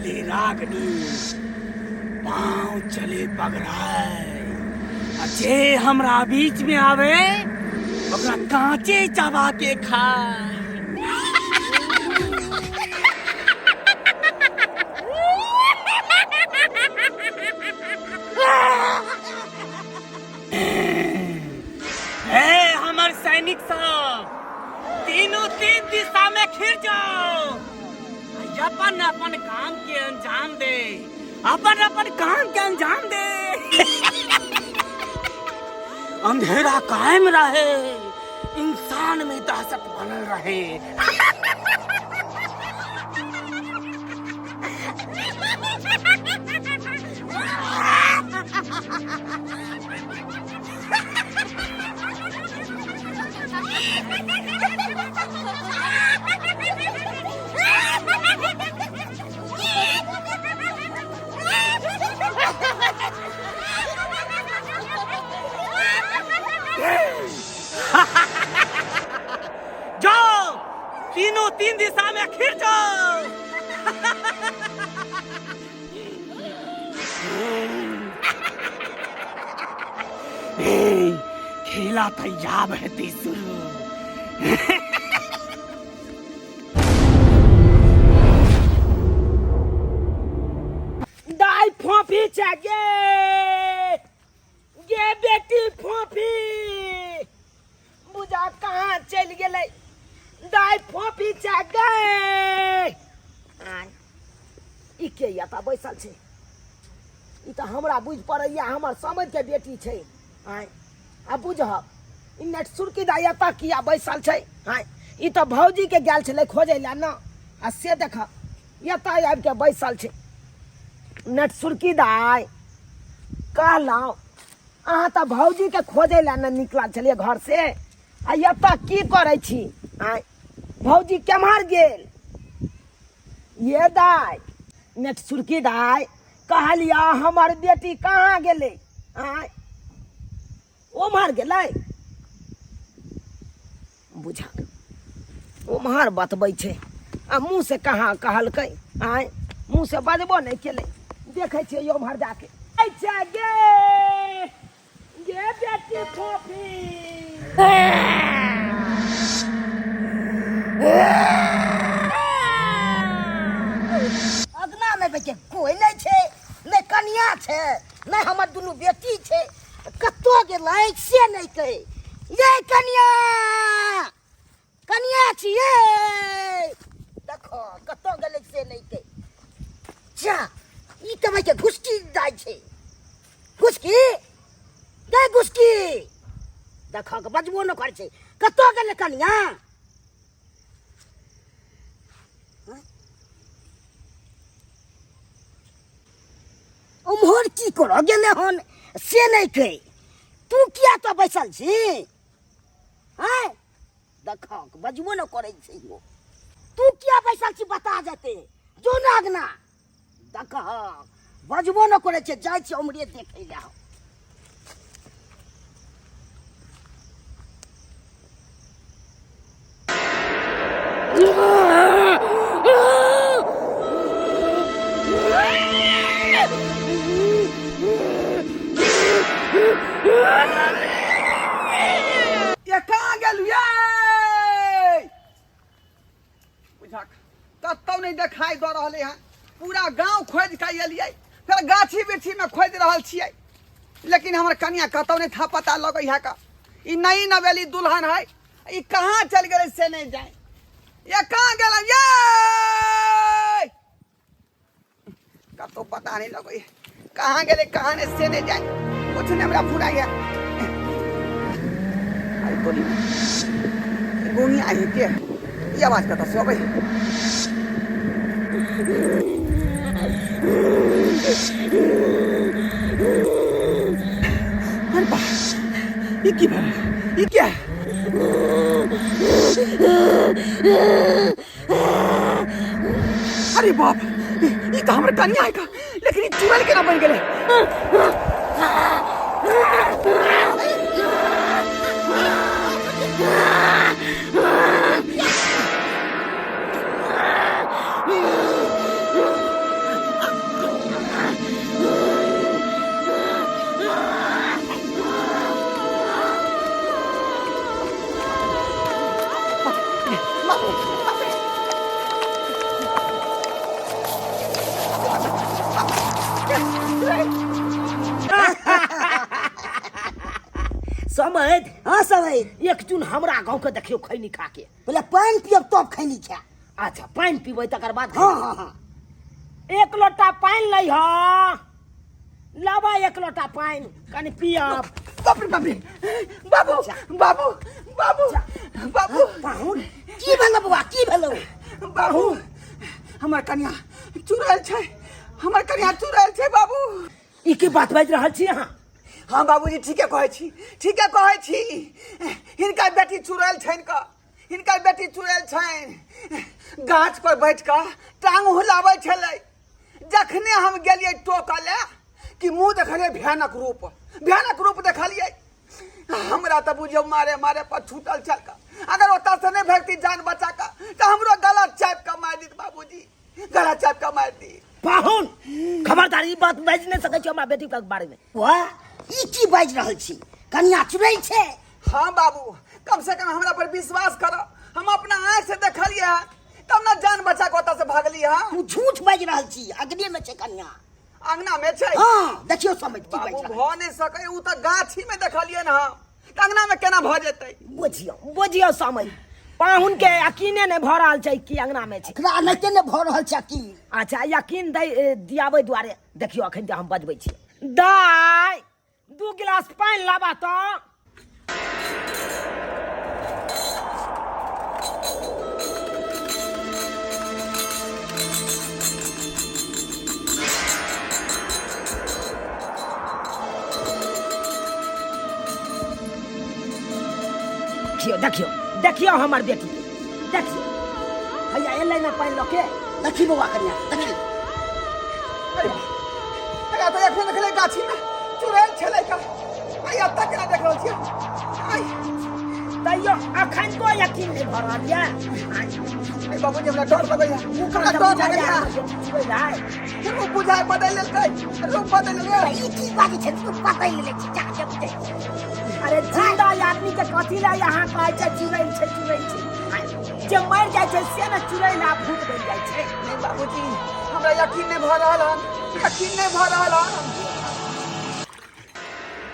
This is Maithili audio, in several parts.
चले रागनी, पाँव चले पगड़ाए, आ जे हमरा बीच में आवे ओकरा कांचे चबा के खाए। हे हमर सैनिक सब, तीनों तीन दिशा में खिर जाओ, अपन अपन काम के अंजाम दे, अपन अपन काम के अंजाम दे। अंधेरा कायम रहे, इंसान में दहशत बनल रहे। जाओ, तीनों तीन दिशा में खिर जाओ। खेला तैयार हेतै शुरू। दाइ फोफी छै गे, गे बेटी फोफी, बुझा कहाँ चलि गेलै। दाइ फोफी छै गे। आय, ई के एतऽ बैसल छै? ई तऽ हमरा बुझि पड़ैया हमर समझके बेटी छै। आँय, आ बुझब ई नेट सुरकी दाइ एतऽ किया बैसल छै? आँय, ई तऽ भौजीके गेल छलै खोजै लए ने, आ से देख एतऽ आबिके बैसल छै। नेट सुरकी दाइ, कहलहुँ अहाँ तऽ भौजीके खोजै लए ने निकलल छलियै घरसँ, आ एतऽ की करै छी? आँय, भौजी केम्हर गेल ये दाइ? नेट सुरकी दाइ, कहलिया हमर बेटी कहाँ गेलै? आँय, ओम्हर गेलै बुझा, ओम्हर बतबै छै आ मुँह से कहाँ कहलकै? आँय, मुँह से बजबो नहि केलै। देखै छियै ओम्हर जाके। अच्छा गे, गे बेटी फोफी, अगना में बेटे कोई नहीं छै, नहीं कनिया छै, नहीं हमर दुनू बेटी छै, कतौ गेलै से नहीं कहे। ये कनिया, कनिया छियै, देखो कतौ गेलै से नहीं कहे। जा ई कमाई के घुसकी जाइ छै, घुसकी दे घुसकी, देखो के बजबो न करै छै। कतौ गेलै कनिया? उम्हर की करऽ गेलै हन से नहि कहि। तू किया तऽ बैसल छी? आँय, देखक बजबो न करै छै यौ। तू किया बैसल छी बता जेते जो ना अगना। देखक बजबो न करै छै, जाइ छी उम्हरे देखै लए हम। ये कहाँ गेल ये? बुझक कतौ नहीं देखाई दऽ रहलै हँ। पूरा गांव खोजि कऽ एलियै, फेर गाछी बिरछीमे खोजि रहल छियै, लेकिन हमर कनिया कतौ नहीं था पता लगै है का। ई नई नवेली दुल्हन है, ई कहाँ चलि गेलै से नहीं जाए। ये कहाँ गेलै ये? कतौ पता नहीं लगै है कहाँ गेलै कहाँ नहीं से नहीं जाए। कुछ नहीं हमरा फुराइ है। अरे तोरी गोंगी आई के ई आवाज कतऽ से अबै है? अरे बा, ई की भेल? ई क्या? अरे बाप, ई तऽ हमर कनिया है का, लेकिन ई चुड़ैल केना बनि गेलै? बाप रे, बाप रे। समैध। हाँ समैध। एक चून हमरा गाँव के देखियो खैनी खा के। पहिले पानि पियब तब खैनी खा। अच्छा पानि पीबै तकर बाद। हाँ हाँ हाँ। एक लोटा पानि लै ह, लाबा एक लोटा पानि कनि पियब। बाप रे बाप रे, बाबू बाबू बाबू बाबू। पाहुन की भेलो बौआ, की भेलो? बाबू हमर कनिया चुड़ैल छै, हमर कनिया चुड़ैल छै बाबू। ई की बात बाजि रहल छी अहाँ? हाँ बाबूजी ठीके कहै छी, ठीके कहै छी। हिनकर बेटी चुड़ैल छनि क, हिनकर बेटी चुड़ैल छनि। गाछ पर बैठ कऽ टांग हुलाबै छलै, जखने हम गेलियै टोकऽ ले कि मुँह देखलियै भयानक रूप, भयानक रूप देखलियै। हमरा तऽ बुझियौ मारे मारे पर छूटल छल कऽ। अगर ओतऽ से नहि भागती जान बचा कऽ तऽ हमरो गला चापि कऽ मारि देत बाबूजी, गला चापि कऽ मारि दी। पाहुन खबरदार, ई बात बाजि नहि सकै छी हमरा बेटी के बारे में। वाह, ई की बाजि रहल छी? कनिया चुड़ैल छै? हाँ बाबू, कम से कम हमरा पर विश्वास करो, हम अपना आँख से देखलियै हँ तब ने जान बचा कऽ ओतऽ से भगली हँ। तू झूठ बाजि रहल छी, अगने में छै कनिया। अंगना में छै? हाँ देखियौ समझ की बाजि बाबू रहल। भऽ नहि सकै, ओ तऽ गाछी में देखलियै हँ, तऽ अंगना में केना भऽ जेतै? बुझियौ बुझियौ समझ, पाहुन के यकीने नहि भऽ रहल छै कि अंगना में छै। एकरा एनाहिते नहि भऽ रहल छै यकीन। अच्छा यकीन दै दियाबै दुआरे देखियौ अखन जे हम बजबै छी। दाय 2 गिलास पानि लाबा तऽ। देखियौ देखियौ देखियौ हमर बेटी के देखियौ, हैया एलै ने पानि लऽ के। देखी बौआ कनिया देखी। अरे एकरा तऽ एखन देखले गाछी में चुड़ैल छलै का, आइ एतऽ केना देख रहल छियै? आइ तैयो अखन तो यकीन नहि भऽ रहल यऽ। अरे बाबूजी हमरा डर लगैया, हमरा डर लगैया। रूप बुझाइ बदलि लेलकै, रूप बदलि लेलकै। ई की बाजै छै? तू बदलि लेले छी, जा के बुझै। अरे जिंदा आदमी के कथी लए यहाँ कहै छै चुड़ैल छै चुड़ैल छै? जे मरि जाइ छै से ने चुड़ैल आ भूत बनि जाइ छै। नहीं बाबूजी हमरा यकीन नहीं भऽ रहल हन, यकीन नहीं भऽ रहल हन।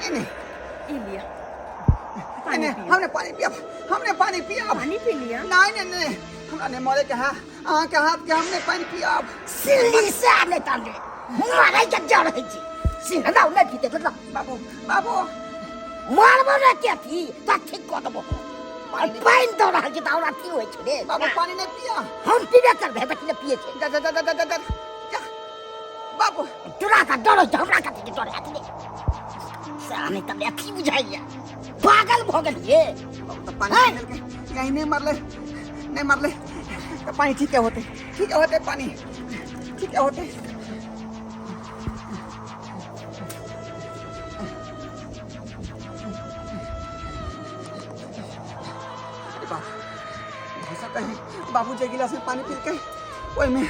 एने ई लिअ एने, हमने पानी पियब, हमने पानी पियब। पानी पी लिअ। नहीं नहीं नहीं, हमरा नहीं मरे के है, अहाँ के हाथ के हमने पानी पियब। सिल्ली से आने ताने मारै के जा रहै छी, सिंहना नहि पीते तऽ बाबू बाबू मारबो ने के थी तऽ ठीक कऽ देबो। पानि दऽ रहल छी तऽ हमरा की होइ छै रे? बाबू पानी नहीं पिया। हम पीबे करबै, तऽ की पिए छै? जा जा जा जा जा जा जा बाबू। तोरा का डर होइ छै, हमरा कथी के डर हैत रे? साला नहि तऽ अथी बुझाइया, पागल भऽ गेलियै। तऽ पानी पी लेलकै, कहीं नहीं मरलै, नहीं मरलै तऽ पानी ठीके होतै, ठीके होतै, पानी ठीके होतै। अरे बाप, भऽ सकै है बाबू जे गिलास में पानी पीलकै ओहिमे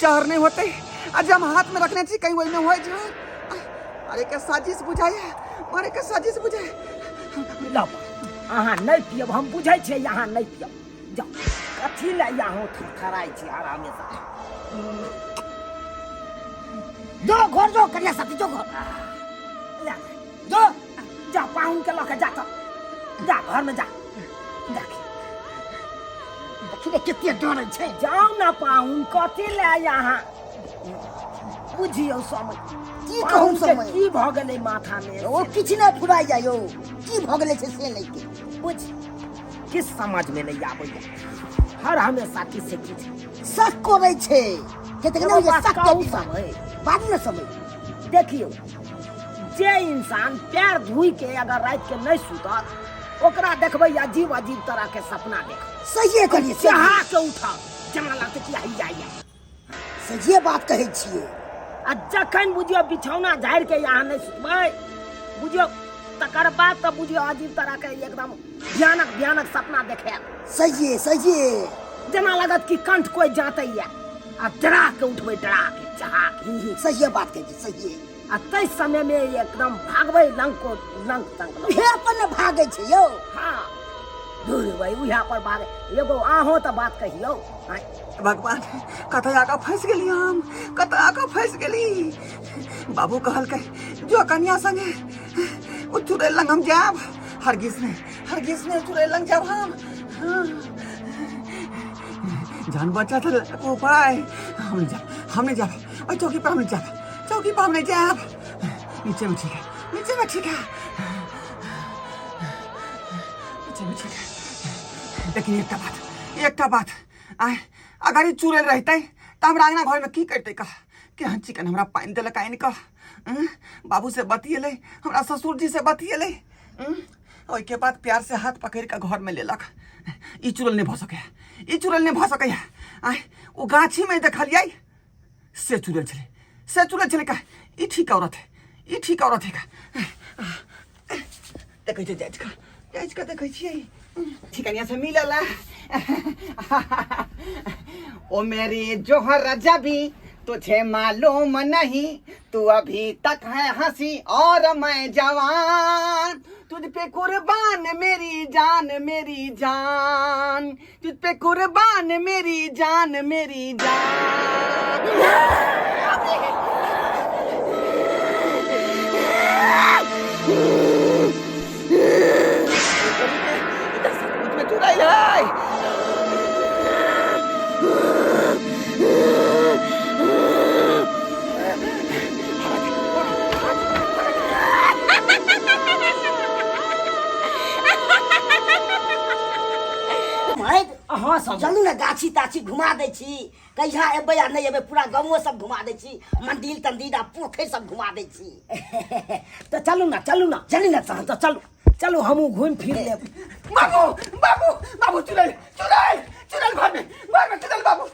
जहर नहीं होतै, आ जे हम हाथ में रखने छी कहीं ओहिमे होइ जहर। अरे के साजिश बुझाइए, अरे के साजिश बुझाइए। लाउ अहाँ नहि पियब, हम बुझै छियै अहाँ नहि पियब। जाउ कथी लए अहाँ थरथराइ छी हर हमेशा? जो घर जो कन्या साथी जो घर जा जो जा, पाहुन के लऽ के जा तऽ जा घर में जा। देखी ने कते डरै छै। जाउ ने पाहुन, कथी लए अहाँ? बुझियौ समय की कहू समय की भऽ गेलै माथा में, ओ किछु नहि फुराइ जाय यौ, की भऽ गेलै छै से नहि के बुझ, किछु समझ में नहि आबैया, हर हमेशा किछु से किछु शक करै छै। कतेक एगो नहि होइए बात शक कहू के समय। बाजू ने समय। देखियौ जे इंसान पैर धोइ के अगर राति के नहि सुतत ओकरा देखबै अजीब अजीब तरह के सपना देख। सहिए कहलियै, चढ़ा के उठत जेना लगतै कि हैया हैया। सहिए बात कहै छियै। आ जखन बुझियौ बिछौना झाड़ि के अहाँ नहि सुतबै बुझियौ तकर बाद तऽ बुझियौ अजीब तरह के एकदम भयानक भयानक सपना देखायत। सहिए सहिए, जेना लगत कि कंठ कोइ जाँतैया आ डरा के उठबै, डरा के चढ़ा के। सहिए बात कहै छी, सहिए। आ ताहि समय में एकदम भागबै लंक को लंक तंक। उहे अपन ने भागै छै यौ। हाँ दूर भाई उएह पर बात एगो अहों तऽ बात कहियौ आँय। भगवान, कतऽ आके फँसि गेली हम, कतऽ आके फँसि गेली। बाबू कहलकै जो कन्या संगे, ओ चुड़ैल लग हम जायब? हरगिज नहि, हरगिज नहि चुड़ैल लग जायब हम। हाँ। जान बचा तऽ उपाय। हम नहि जायब, हम नहि जायब ओहि चौकी पर, हम नहि जायब चौकी पर, हम नहि जायब। नीचे में ठीक है, नीचे में ठीक है, नीचे में ठीक है। लेकिन एकटा बात, एकटा बात आय, अगर ई चुड़ैल रहितै तऽ हमरा अङ्गना घरमे की करितै? कह केहन चिकन हमरा पानि देलक आनि कऽ। बाबू से बतिएलै, हमरा ससुरजी से बतिएलै, ओहिके बाद प्यार से हाथ पकड़ि कऽ घरमे लेलक। ई चुड़ैल नहि भऽ सकैए, ई चुड़ैल नहि भऽ सकैए। आँय, ओ गाछीमे देखलियै से चुड़ैल छलै, से चुड़ैल छलै का? ई ठीक औरत है, ई ठीक औरत है का? देखै छै जाइत कऽ, जाइत कऽ देखै छियै। ठिकनिया से मिलल। ओ मेरी जोहर जबी, तुझे मालूम नहीं, तू अभी तक है हंसी और मैं जवान। तुझ पे कुर्बान मेरी जान, मेरी जान, तुझ पे कुर्बान मेरी जान, मेरी जान। में चुड़ैल है। अहाँ सब चलू ने, गाछी ताछी घुमा दै छी। कहिया एबै आ नहि एबै, पूरा गाँवो सब घुमा दै छी, मंदिर तंदिर आ पोखरि सब घुमा दै छी। तऽ चलू ने, चलू ने। चलू ने तहन। तऽ चलू, चलू, हमहूँ घुमि फिर लेब। बाबू, बाबू, बाबू, चुड़ैल, चुड़ैल, चुड़ैल घर में, घर में चुड़ैल बाबू।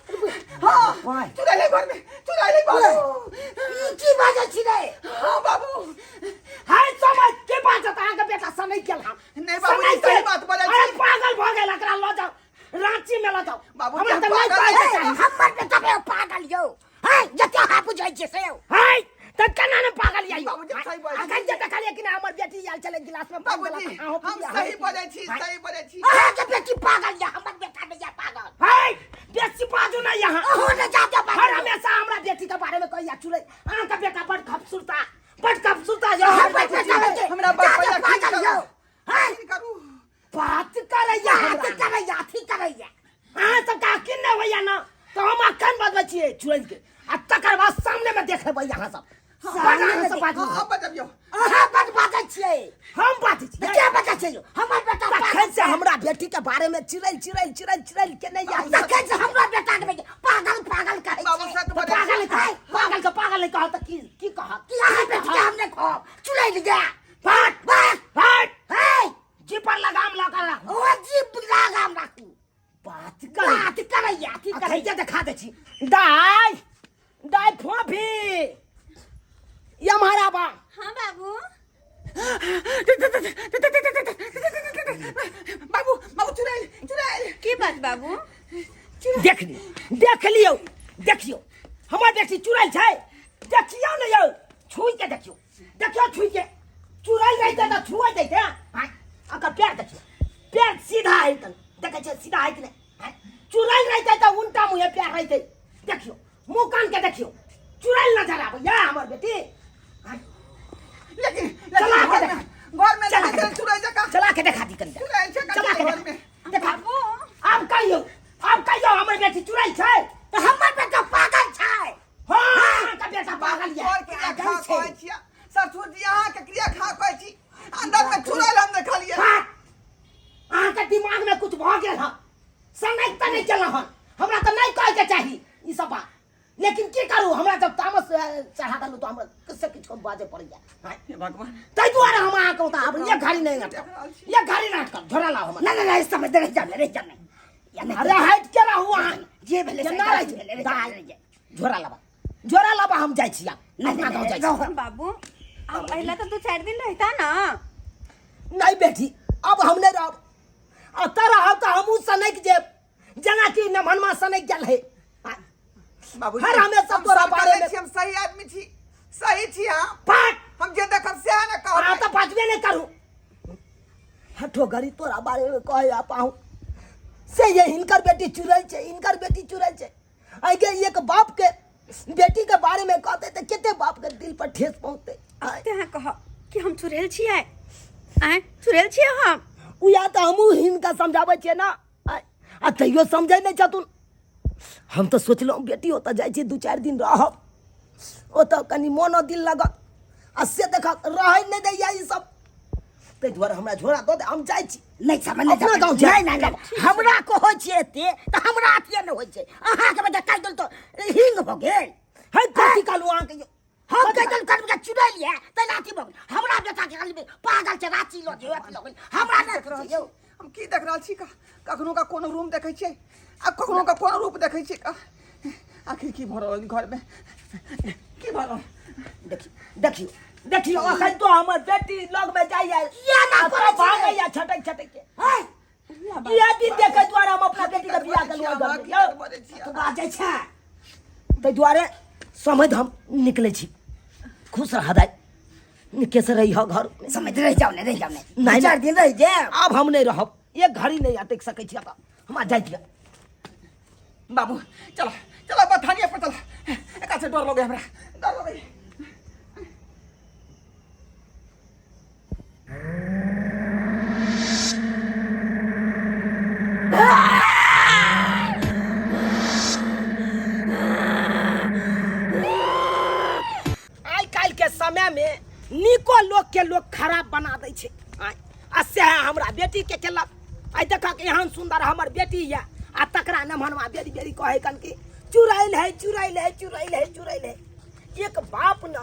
हाँ, चुड़ैल है घर में, चुड़ैल है बाबू। ई की बाजै छी रे? हाँ बाबू। हाय समय के बाजत, अहाँके बेटा सनै गेल हन। नहि बाबू, ई सही बात बजै अरे छी। पागल भऽ गेल, एकरा लऽ जाउ रांची में लऽ जाउ। बाबू, हमरा हम तऽ नहि पागल कहै के छी। चाही। हमर बेटा बे पागल यौ हैं, जते अहाँ बुझै छियै से यौ। हाय तऽ केना ने पागल यौ? बाबूजी, हम सही बजै छी। अखन जे देखलियै कि ने, हमर बेटी आयल छलै, गिलास में पानि बाबूजी, देलक, अहूँ हम पी लिअ, सही अहूँ पी बजै छी, लिअ। सही बजै छी। अहाँके बेटी पागल यऽ, हमर बेटा नहि यऽ पागल। हाय बेसी बाजू नहि यहाँ। अहूँ नहि जाके बाजू। हर हमेशा हमरा बेटी के बारे में कहिया चुड़ै, अहाँके बेटा बड़ खूबसूरता, बड़ खूबसूरता यौ। हमर बेटा बेटी हमरा बाप जाके यकीन पागल करू। यौ हैं? यकीन करू। बात करैया बात हमरा। करैया, अथी करैया। अहाँ सबके अकिन नहि होइया ने तऽ हम अखन बजबै छियै चुड़ैल के, आ तकर बाद सामने में देखेबै अहाँ सब। सामने अहाँ में सब बाजू। हाँ, बजबियौ। अहाँ बड बाजै छियै। हम बाजै छियै? के बाजै छियै यौ? हमर बेटा पागल तखन से छै। हमरा बेटी के बारे में चिड़ैल चिड़ैल चिड़ैल चिड़ैल के नहि आयल। तखन से हमरा बेटा के बेटी पागल पागल कहै बाबू छै। सत तऽ बजै छी। पागल कहै, पागल के पागल नहि कहत तऽ की की कहत? कि अहाँ बेटी के हम नहि कहब चुड़ैल गया। फट बस फट है जीप पर लगाम लगा राखू। ओ जीप लगाम राखू। बात कर, बात करैया, अथी करैया। करैया, देखा दै छी। दाय दाय फोफी ये हमारा बा। हाँ बाबू। बाबू, बाबू, चुड़ैल, चुड़ैल। की बात बाबू? देख लियौ, देख लियौ, देखियौ हमर बेटी चुड़ैल छै। देखियौ ने यौ, छुइ के देखियौ, देखियौ छुइ के। चुड़ैल रहितै तऽ छुए दैते। आँय, ओकर पैर देखियौ, पैर सीधा है तन देखै छियै सीधा है कि नहि? आँय, चुड़ैल रहितै तऽ उल्टा मुँहे पैर रहितै। देखियौ मुँह कान के देखियौ, चुड़ैल नजर आबैया हमर बेटी। आँय, लेकिन चला लेकिन के घर देखा। में, घर में चला देखै के छलै देखा। चुड़ैल जकाँ। चला के देखा दी कनी। चुड़ैल छै चला के घर देखा। में। देखा। बाबू। आब कहियौ, आब कहियौ हमर बेटी चुड़ैल छै? तऽ हमर बेटा पागल छै। हाँ, अहाँके बेटा पागल यऽ। और क्रिया खा पागल छै। कहै छियै ससुर जी, अहाँके क्रिया खा कहै छी, अंदर में चुड़ैल हम देखलियै। हट! अहाँके दिमाग में कुछ भऽ गेल हँ, सनक तऽ नहि केलहुँ हन। हमरा तऽ नहि कहैके चाही ई सब बात, लेकिन की करू, हमरा जब तामस चढ़ा देलहुँ तऽ हमरा किछु किछु बाजऽ पड़ैया। हाँ। हे भगवान। ताहि दुआरे हम अहाँके ओतऽ आब एक घड़ी नहि अटकब, एक घड़ी नहि अटकब। झोरा लाउ हमर। नहि नहि नहि, समय रहि जामे, रहि जामे। या नहि। अरे हटि के रहू अहाँ। जे भेलै से केना रहै भेलै, छै? रहि दाइ, जामे, रहि जामे। झोरा लाबा, झोरा लाबा, हम जाइ छी आब नहि, अपना नहि, गाँव जाइ छी। रहू। बाबू, अब अहिला तऽ 2-4 दिन रहता ना। नहीं बेटी, अब हम नहीं रहब। अतः रहब तऽ हमहूँ सनकि जेब, जेनाकि नमहनमा सनकि गेल है। बाबू, हर हमेशा हम तोरा सरकार बारे में- छी, हम सही आदमी छी, सही छी हम। फट हम जे देखब सएह ने अहाँ कहब। तऽ बाजबे नहि करू। हठो घड़ी तोरा बारेमे कहै आ पाहु से ये हिनकर बेटी चुड़ैल छै, हिनकर बेटी चुड़ैल छै। आइ के एक बाप के बेटी के बारे में कहते तऽ कते बाप के दिल पर ठेस पहुँचते। ते अहाँ कह कि हम चुड़ैल छियै? आँय, चुड़ैल छियै हम? उएह तऽ हमहूँ हिनका समझाबै छियै ने, आँय, आ तैयो समझै नहि छथुन। हम तऽ सोचलहुँ बेटी ओतऽ जाइ छी, 2-4 दिन रहब ओतऽ, कनि मोनो दिल लागत, आ से देखक रहै नहि दैया ई सब। ताहि दुआरे हमरा झोरा दऽ दे, हम जाइ छी। नहि समझ नहि अपना गाँव जाय। नहि, नहि, नहि, हमरा कहै छियै एते तऽ हमरा अथिए नहि होइ छै। अहाँके बेटा कहि देल तऽ हिंग भऽ गेल। है कथी कहलहुँ अहाँके यौ? हम कहि देल करबै के चुड़ैल यऽ तै लाठी भऽ गेल। हमरा बेटा के कहलियै पागल छै, राँची लऽ जइयौ, अथी लऽ गेल। हमरा नहि देख रहल छै यौ। छी। हम की देख रहल छी? कखनो का कोनो रूम देखै छियै आ कखनो का कोनो रूप देखै छियै। आखिर की भऽ रहल घरमे? की भऽ रहल? देखियौ, देखियौ, देखियौ, अखन तो हमर बेटी लगमे जाइया किया ना आ करै तब छियै? भागैया छटक छटक के। है इएह दिन देखै दुआरे हम अपना बेटी के बियाह केलहुँ हमरा घरमे की यौ। बजै छियै? तू बाजै छै। ताहि दुआरे समझ हम निकलै छी। खुश रह दाइ, निके से रही घर। समझ रहि जाउ ने, रहि जाउ ने। नहि, 4 दिन रहि जायब। आब हम नहि रहब, एक घड़ी नहि अटकि सकै छी। आब हमरा जाइ दिअ। बाबू चलो चलो, बथानिया पर चलो। एकरा से डर लगे, हमरा डर लगे। आइ काल्हि के समय में नीको लोक के लोक खराब बना दै छै। आँय, आ सएह हमरा बेटी के केलक। आइ देखक एहन सुंदर हमर बेटी यऽ आ तकरा नमहनवा बेरी बेरी कहै कन कि चुड़ैल है, चुड़ैल है, चुड़ैल है, चुड़ैल है। एक बाप न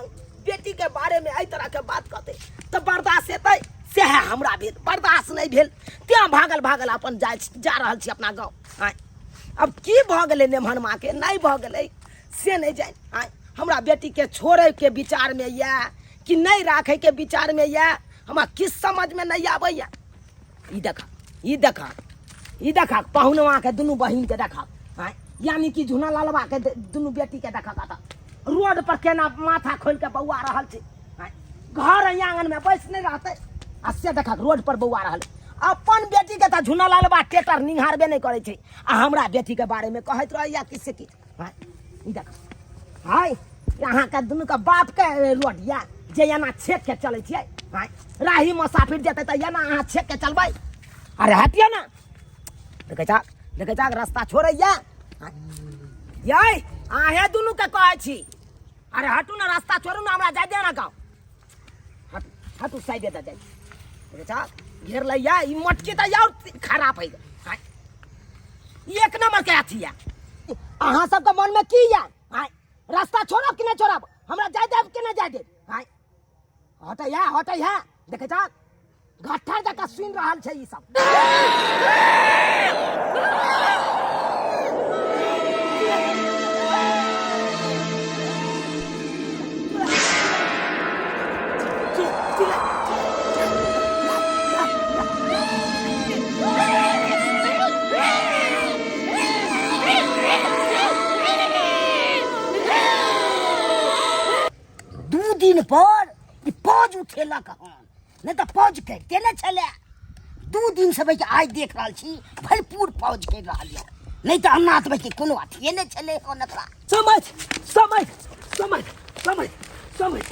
बेटी के बारे में एहि तरह के बात कहतै तऽ बर्दाश्त हेतै? सएह हमरा भेल, बर्दाश्त नहि भेल, तेँ भागल भागल अपन जा रहल छी अपना गाँव। आँय, अब की भऽ गेलै नेमहनमा के, नहि भऽ गेलै से नहि जानि। आँय, हमरा बेटीके छोड़ैके विचारमे यऽ कि नहि राखैके विचारमे यऽ, हमरा किछु समझमे नहि आबैए। ई देखा, ई देखा, ई देखा, पहुनवाके दुनू बहिनके देखा। आँय, यानी कि झुना लालबाके दुनू बेटीके देखा। कतऽ रोड पर केना माथा खोलि के बौआ रहल छै। आँय, घर आंगनमे बैस नहि रहतै आ से देखा रोड पर बौआ रहल। अपन बेटीके तऽ झुना लालबा टेटर निहारबे नहि करै छै आ हमरा बेटीके बारेमे कहैत रहैया कि से किछु। आँय, ई देख, हाय, अहाँके दुनूके बापके रोड यऽ जे एना छेक के चलै छियै। आँय, राही मुसाफिर जेतै तऽ एना अहाँ छेक के चलबै? अरे हटियौ ने, देखै छह, देखै छह, रास्ता छोड़ैया। यै, अहें दुनूके कहै छी, अरे हटू ने, रास्ता छोड़ू ने, हमरा जाय दे ने गाँव। हटू, हटू, साइडे दऽ जाइ। देखै छह, घेर लैया ई मोटकी तऽ और खराब है। आँय, ई एक नंबर के अथी यऽ। अहाँ सबके मनमे की यऽ? आँय, रास्ता छोड़ब कि नहि छोड़ब? हमरा जाय देब कि नहि जाय देब? आँय, हटैया, हटैया, देखै छह, घट्ठर जकाँ सुनि रहल छै ई सब। 2 दिन पर ई पौज उठेलक हन, नहि तऽ पौज करिते नहि छलै। 2 दिन से भाई आइ देख रहल छी भरपूर पौज करि रहल यऽ, नहि तऽ अन्ना तऽ भाई कोनो अथिए नहि छलै हन एकरा। समझ, समझ, समझ, समझ, समझ,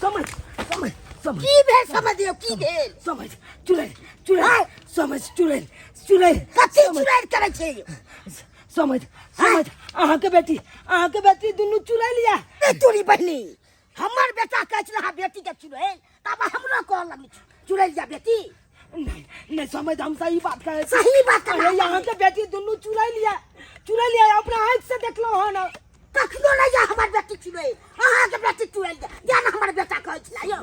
समझ, समझ, समझ। की भेल समझ यौ, की भेल? समझ, चुड़ैल, चुड़ैल, समझ, चुड़ैल, चुड़ैल। कथी समझ। चुड़ैल करै छै यौ? समझ, समझ, अहाँके बेटी, अहाँके बेटी दुनू चुड़ैल यऽ। ए तोरी बहिनी, हमर बेटा कहै छलै अहाँ बेटी के चुड़ैल, तब हमरो कहऽ लगलै चुड़ैल या बेटी। नहीं, नहीं समझ, हम सही बात कहै छी। सही बात कहै अरे, अहाँके बेटी दुनू चुड़ैल यऽ, चुड़ैल यऽ, अपना आँखि से देखलहुँ हन। कखनो नहि यऽ हमर बेटी चुड़ैल, अहाँके बेटी चुड़ैल यऽ, या ने हमर बेटा कहै छलै यौ।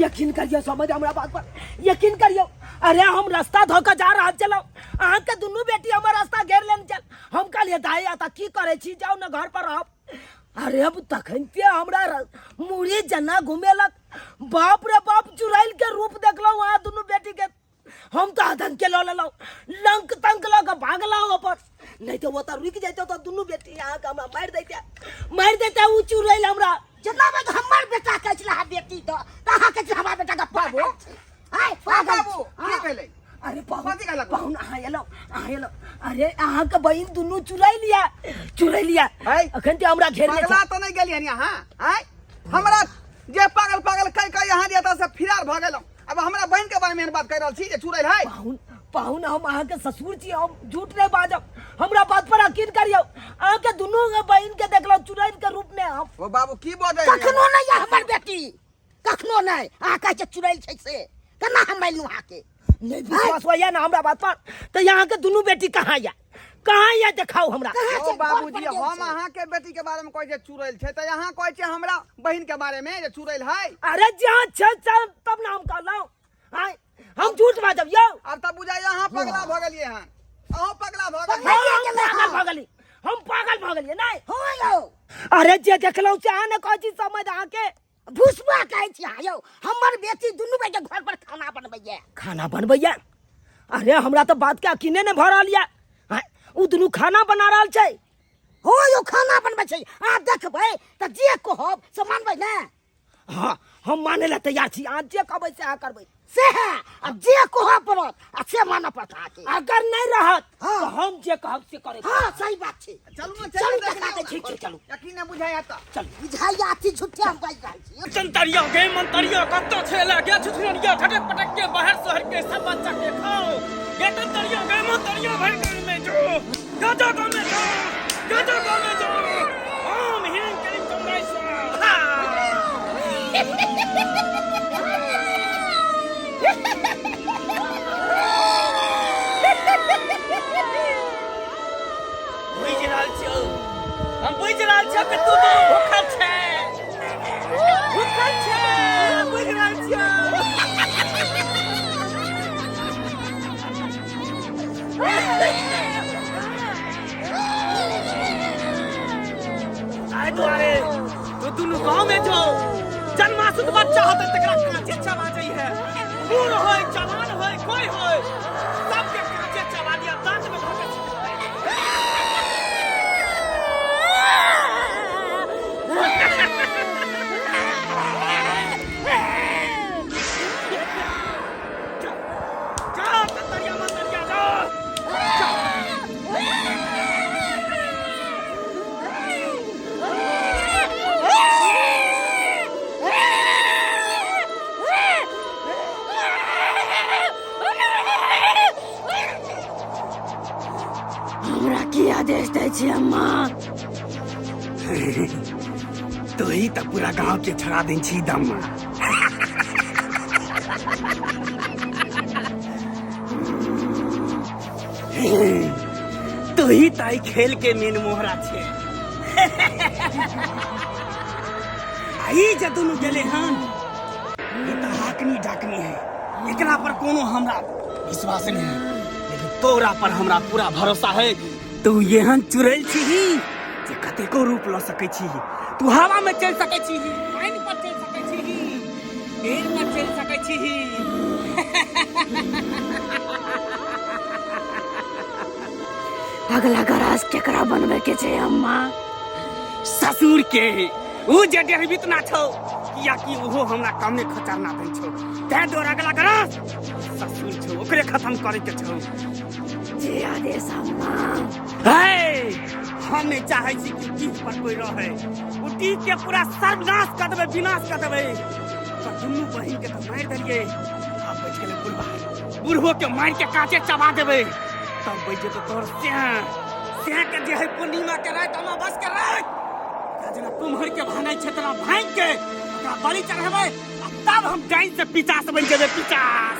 यकीन करियौ समझ, हमरा बात पर यकीन करियौ। अरे हम रास्ता धऽ कऽ जा रहल छलहुँ, अहाँके दुनू बेटी हमर रास्ता घेर लेने छल। हम कहलियै दाइ एतऽ की करै छी, जाउ ने घर पर रहब। अरे अब तखन ते हमरा मुड़ी जना घुमेलक, बाप रे बाप, चुड़ैल के रूप देखलहुँ अहाँ दुनू बेटी के। हम तऽ आतंक के लऽ लेलहुँ, लंक तंक लऽ कऽ भागलहुँ अपन, नहि तऽ ओतऽ रुकि जैतौ तऽ दुनू बेटी अहाँके हमरा मारि दैते, मारि दैते ओ चुड़ैल हमरा। जेना बात हमर बेटा कहै छलै अहाँ बेटी दऽ, तऽ अहाँ कहै छलै हमरा बेटा के बाबू। पागल छै। आँय, पागल बाबू, छै। की भेलै? अरे पाहुन, कथी कहलक? पाहुन, अहाँ एलहुँ, अहाँ एलहुँ। अरे अहाँके बहिन दुनू चुरै लिया, चुरै लिया। है? अखन ते हमरा घेरने पगला छै। तऽ नहि गेलियै हन अहाँ आँय? हमरा जे पागल पागल कहि कहि अहाँ जे एतऽ से फिरार भऽ गेलहुँ, अब हमरा बहिन के बारे में एहन बात कहि रहल छी जे चुड़ैल है। पाहुन, पाहुन, हम अहाँके ससुर छी, हम झूठ नहि बाजब। हमरा बात पर यकीन करियौ, अहाँके दुनू बहिन के देखलहुँ चुड़ैल के रूप में हम। ओ बाबू, की बजै? कखनो नहि यऽ हमर बेटी, कखनो नहि। अहाँ कहै छियै चुड़ैल छै, से केना हम मानलहुँ अहाँके? नहीं विश्वास होइया ना हमरा बात पर तऽ अहाँके दुनू बेटी कहाँ यऽ, कहाँ यऽ, देखाउ हमरा। कहाँ ओ छै? बाबूजी, घर पर गेल हम छै। अहाँ के बेटी के बारे में कहै छै चुड़ैल छै, तऽ अहाँ कहै छै हमरा बहिन के बारे में जे चुड़ैल है। अरे जहाँ छै तब ना हम कहलहुँ। आँय, हम झूठ बाजब यौ? आब तऽ बुझाइ अहाँ पगला भऽ गेलियै हन, अहूँ पगला भऽ गेलियै। हाँ, हम पागल भऽ गेली, हम पागल भऽ गेलियै नहि? हँ यौ। अरे जे देखलहुँ से अहाँ ने कहै छी समझ अहाँके। भुसबा कहै छी अहाँ यौ, हमर बेटी दुनू बेटे घर पर खाना बनबैया। खाना बनबैया? अरे हमरा तऽ बात के यकीने नहि भऽ रहल यऽ। आँय, ओ दुनू खाना बना रहल छै? हो यौ, खाना बनबै छै। अहाँ देखबै तऽ जे कहब से मानबै ने? हाँ, हम माने ला तैयार छी। अहाँ जे कहबै से अहाँ करबै। से है, आब जे कहऽ पड़त आ से मानऽ पड़त अहाँके। अगर नहि रहत हाँ। तऽ हम जे कहब से करै। हँ, सही बात छै। चलू ने, चलू, चलू, देखा दै छी। ठीक छै, चलू। यकीन नहि बुझाइ तऽ चलू। बुझाइया अथी झूठे हम बाजि रहल छी। चंतरिया गे मंतरिया, कत्तो छेला गे छुछुनरिया, झटक पटक के बाहर शहर के सब बच्चा के खाओ गे। तंतरिया गे मंतरिया, भर गांव में जो गाजा गांव में जो गाजा गांव में जो, ओम ह्रीं क्रीं चंद्राय स्वाहा। बुझि रहल छियौ, हम बुझि रहल छियौ कि तू दुनू भूखल छै, भूखल छै, बुझि रहल छियौ। ताहि दुआरे तू दुनू गाँव में जो जन्मासुत बच्चा होते तकरा कांचे चबा जाइ है। बूढ़ होय, जवान होय, कोई होय, सबके कांचे चबा दिया, दांत में धऽ के। जा तरिया मतरिया जा। हमरा की आदेश दै छी अम्मा? तू ही तऽ पूरा गांव के छड़ा दै छी दम। तू ही तऽ एहि खेल के मेन मोहरा छे। आ ई जे दुनू गेले हन, ई तऽ हाकनी डाकनी है, एकरा पर कोनो हमरा विश्वास नहीं है, लेकिन तोरा पर हमरा पूरा भरोसा है। तू एहन चुड़ैल छीही जे कतेको रूप लऽ सकै छीही। तू हवा में चलि सकै छीही, पानि पर चलि सकै छीही, पेड़ पर चलि सकै छीही। अगला गराज केकरा बनबै के छै अम्मा? ससुर के। ऊ जे डेहबित ना छौ, कियाकि ओहो हमरा कमे खतरना दै छौ, तैं दुआरे अगला गराज ससुर छौ, ओकरे खत्म करे के छौ। जे आदेश अम्मा। हे, हम नहीं चाहे छी कि डीह पर कोई रहे। ओ डीह के पूरा सर्वनाश कर देबै, विनाश कर देबै। ओकर दुनू बहिन के तऽ मारि देलियै, आब बचि गेलै बुढ़बा। बुढ़बो के मारि के काचे चबा देबै, तब बचि जेतौ तोहर स्याह। स्याह के जे है पूर्णिमा के राति, अमावस के राति, ओकरा जेना कुम्हर के भांगै छै तेना भांगि के ओकरा बलि चढ़ेबै, आ तब हम डाइन से पिचास बनि जेबै, पिचास।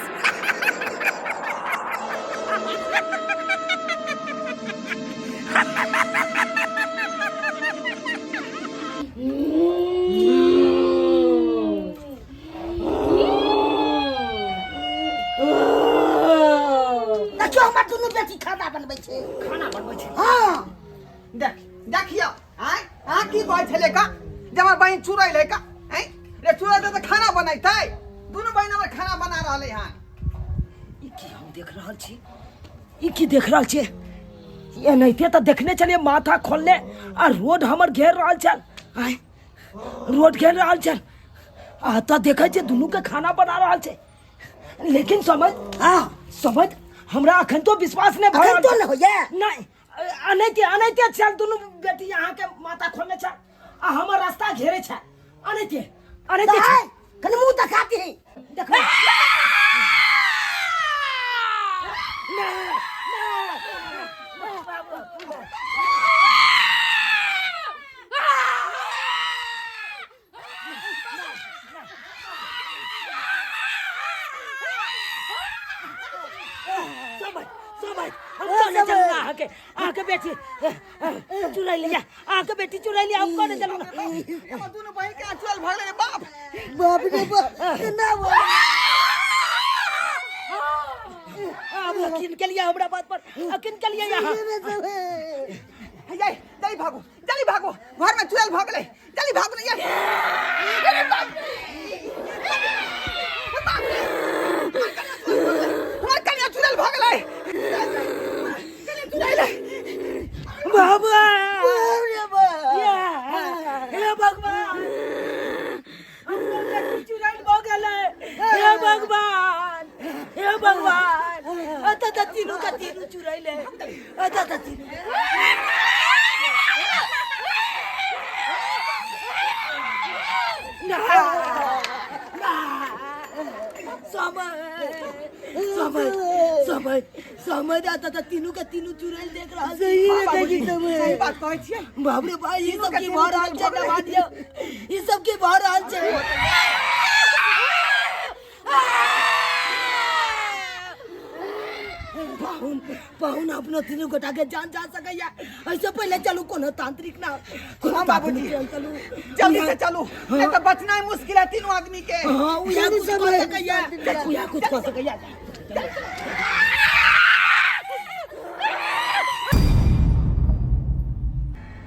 देखियौ, हमर दुनू बेटी खाना बनबै छै, खाना बनबै छै। हँ। देख, देखियौ, आँय, अहाँ की कहै छलै का जे हमर बहिन चुड़ैल है का? आँय रे, चुड़ैल तऽ खाना बनैतै? दुनू बहिन हमर खाना बना रहलै हन। ई की हम देख रहल छी? ई की देख रहल छियै? एनाहिते तऽ देखने छलियै माथा खोलने आ रोड हमर घेर रहल छल। आँय, रोड घेर रहल छल, आ तऽ देखै छियै दुनू के खाना बना रहल छै। लेकिन समझ, हँ, समझ हमरा अखन तो विश्वास नहि भऽ अखन रहल तो नहि होइया नहि, अनैते अनैते छल दुनू बेटी अहाँके माता खोलने छल आ हमर रास्ता घेरे छल, अनैते अनैते छल। दाइ कनि मुँह देखा दही। देखो। समय समय हम कौन चलू ना अहाँके अहाँके बेटी चुरा लिया, अहाँके बेटी चुरा लिया, हम कौन चलू ना। हमर दुनू बहिन के चुड़ैल भऽ गेलै रे बाप। बाप रे बाप, केना भऽ आब यकीन के लिए हमरा बात पर यकीन के लिए यहाँ। हे जल्दी भागो, जल्दी भागो, घर में चुड़ैल भऽ गेलै, जल्दी भागो ने ये। अरे बाप रे, बाप रे, हमर कनिया चुड़ैल भऽ गेलै, कनिया चुड़ैल। बाबा बाप रे बाप, हे भगवान, हमर बेटी चुड़ैल भऽ गेलै, हे भगवान, हे भगवान। अतः तऽ तीनू के तीनू चुड़ैल है, अतः तऽ तीनू। ना ना, समय समय समय समय, अतः तऽ तीनू के तीनू चुड़ैल देख रहल छी। सही हाँ, में बाबूजी, देखी सब। सही बात कहै छियै। बाप रे भाई, ई सब के की तीनू भऽ रहल छै? चुड़ैल नवा दियौ, ई सब की भऽ रहल छै? पाहुन पाहुन, अपनो तीनू गोटा के जान जा सकैया, ऐसे पहिले चलू कोनो तांत्रिक ना कोनो हाँ, बाबूजी। तांत्रिक के चलू, जल्दी से चलू, नहीं तो बचना ही मुश्किल है तीनों आदमी के। हाँ, उया जल्दी कुछ से कऽ बोले। सकैया, उया कुछ कऽ सकैया।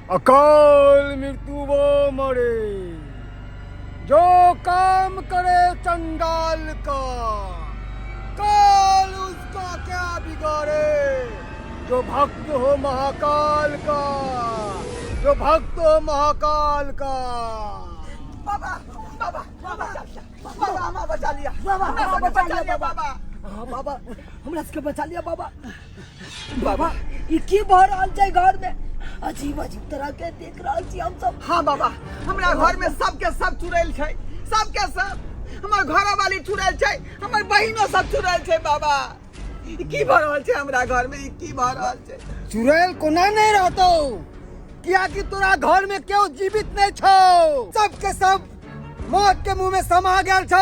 अकाल मृत्यु वो मरे जो काम करे चंडाल का, काल उसका क्या बिगाड़े जो भक्त हो महाकाल का, जो भक्त हो महाकाल का। बाबा बाबा बाबा बाबा, हमरा बचा लिया बाबा, हमरा हमरा सबके बचा बचा लिया लिया बाबा। बाबा। हाँ बाबा, हमरा सबके बचा लिया बाबा। बाबा, ई की भऽ रहल छै घर में? अजीब अजीब तरह के देख रहल छी हम सब। हाँ बाबा, हमरा घर में सबके सब चुड़ैल छै, सबके सब। हमर घर वाली चुड़ैल छै, हमर बहिनो सब चुड़ैल छै। बाबा, ई की भऽ रहल छै हमरा घर में? ई की भऽ रहल छै? चुड़ैल कोना नहीं रहतो, कियाकि तोरा घर में केओ जीवित नहीं छौ, सबके सब मौत के मुंह में समा गेल छौ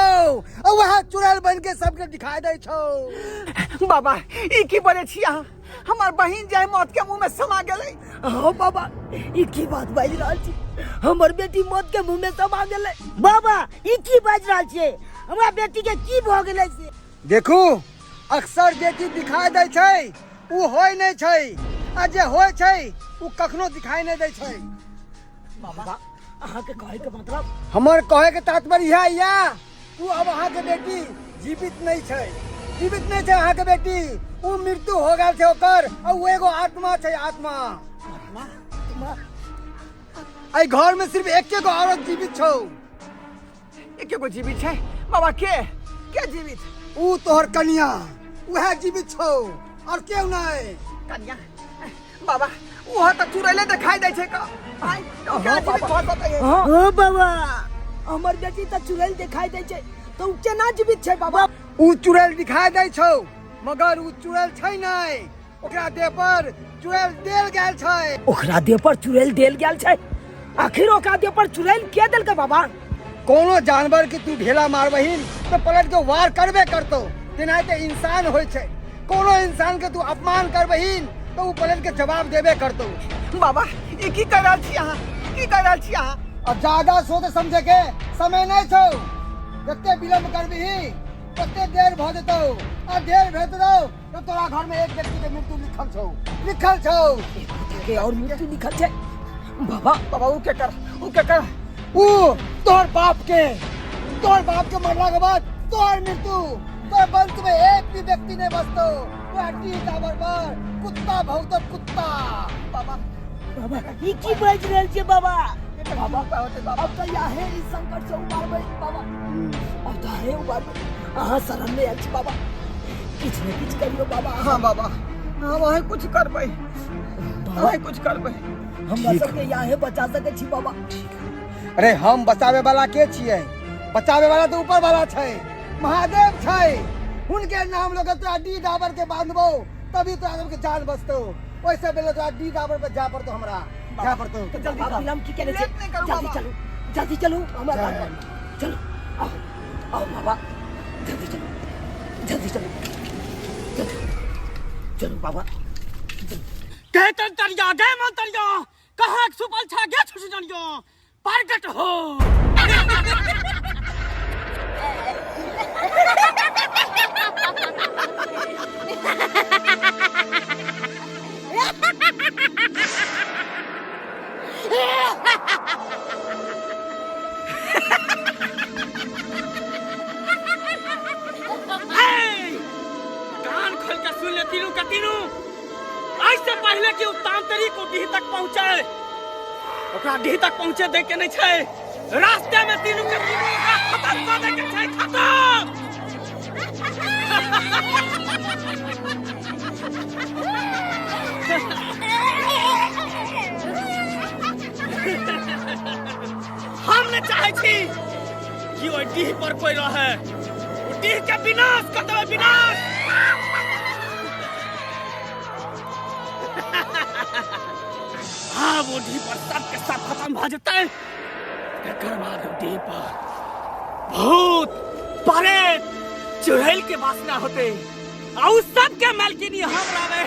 और वह चुड़ैल बन के सबके दिखाई दै छौ। बाबा, ई की बोले छी अहाँ? हमर बहिन जे मौत के मुंह में समा गेलै। हाँ बाबा, ई की बात बाजि रहल छी? हमर बेटी मौत के मुंह में समा गेलै। बाबा, ई की बाजि रहल छियै? हमरा बेटी के की भऽ गेलै से? देखू, अक्सर बेटी दिखाई दै छै उ होय नहीं छै, आ जे होय छै उ कखनो दिखाई नहीं दै छै। बाबा, अहाँके कहै के मतलब? हमर कहे के तात्पर्य इएह या उ अब अहाँके बेटी जीवित नहीं छै, जीवित नहीं छै अहाँके बेटी, उ मृत्यु हो गेल छै ओकर, आ उ एगो आत्मा छै, आत्मा। एहि घर में सिर्फ एके गो औरत जीवित छौ। एके गो जीवित छै बाबा? के के जीवित? उ तोहर कनिया, उएह जीवित छौ और केओ नहीं। कनिया? बाबा, ओहो तऽ चुड़ैले देखाई दै छै का। आइ केना जीवित भऽ सकैए? हाँ ओ बाबा, हमर बेटी तऽ चुड़ैल दिखाई दै छै तऽ उ केना जीवित छै बाबा? उ चुड़ैल दिखाई दै छौ मगर उ चुड़ैल छै नहीं, ओकरा देह पर चुड़ैल देल गेल छै। ओकरा देह पर चुड़ैल देल गेल छै? आखिर ओकरा देह पर चुड़ैल के देलकै बाबा? कोनो जानवर के तू ढेला मारबहिन तो पलट के वार करबे करतो, तेनाहिते इंसान होइ छै, कोनो इंसान के तू अपमान करबहिन तो उ पलट के जवाब देबे करतो। बाबा, ई की कर रहल छी अहाँ? की कर रहल छी अहाँ? अब ज्यादा सोच समझे के समय नहीं छौ, जते विलम्ब करबिही तते देर भऽ जेतौ, आ देर भऽ जेतौ तो तोरा घर में एक व्यक्ति के मृत्यु लिखल छौ, लिखल छौ। के और मृत्यु लिखल छै बाबा? बाबा, उ के कर, उ के कर? उ तोहर बाप के, तोहर बाप के मरला के बाद तोहर मृत्यु, तोहर वंश में एक भी व्यक्ति नहीं बचतो, वह टावर पर कुत्ता भौंकतो कुत्ता। बाबा बाबा, ई की बाजि रहल छियै बाबा? बाबा, अब तऽ याहे ई संकट से उबारबै बाबा, अब तऽ हे उबारबै, अहाँ शरण में आयल छी बाबा। किछु ने किछु करियौ बाबा। हाँ बाबा, हम अहीं कुछ करबै, अहीं कुछ करबै। हमरा सबके याहे बचा सकै छी बाबा। अरे हम बचावे वाला के छियै? बचावे वाला तो ऊपर वाला छै, महादेव छै। हुनके नाम लऽ के तोरा डी डाबर के बांधबो तभी तोरा सबके जान बचतौ। ओहिसे पहिले तोरा डी डाबर पे जा पड़तौ, हमरा जा पड़तौ। तो जल्दी बाबा, विलम्ब की केने छी? लेट नहि करू जल्दी बाबा। चलू, जल्दी चलू हमरा जय। घर पर चलू। आओ आओ बाबा, जल्दी चलू, जल्दी चलू, जल्दी चलू बाबा। कहतन तरिया गे मन तरिया कहाँ छुपल छा गे छुसी जनियो प्रगट हो। हे! कान खोल के सुन ले तीनू का तीनू, ऐसे पहले कि उ तांत्रिक उ डीह तक पहुंचे, ओकरा डीह तक पहुंचे दे के नहीं छै, रास्ते में तीनू के तीनू ओकरा खत्म कर दे के छै, खत्म। हम नहीं चाहे छी कि ओहि डीह पर कोई रहे, ओ डीह के विनाश कर देबै, विनाश। आब ओ डीह पर सबके सब खत्म भऽ जेतै, तकर बाद ओ डीह पर भूत प्रेत चुड़ैल के वासना होतै आ उ सबके मालकिनी हम रहबै।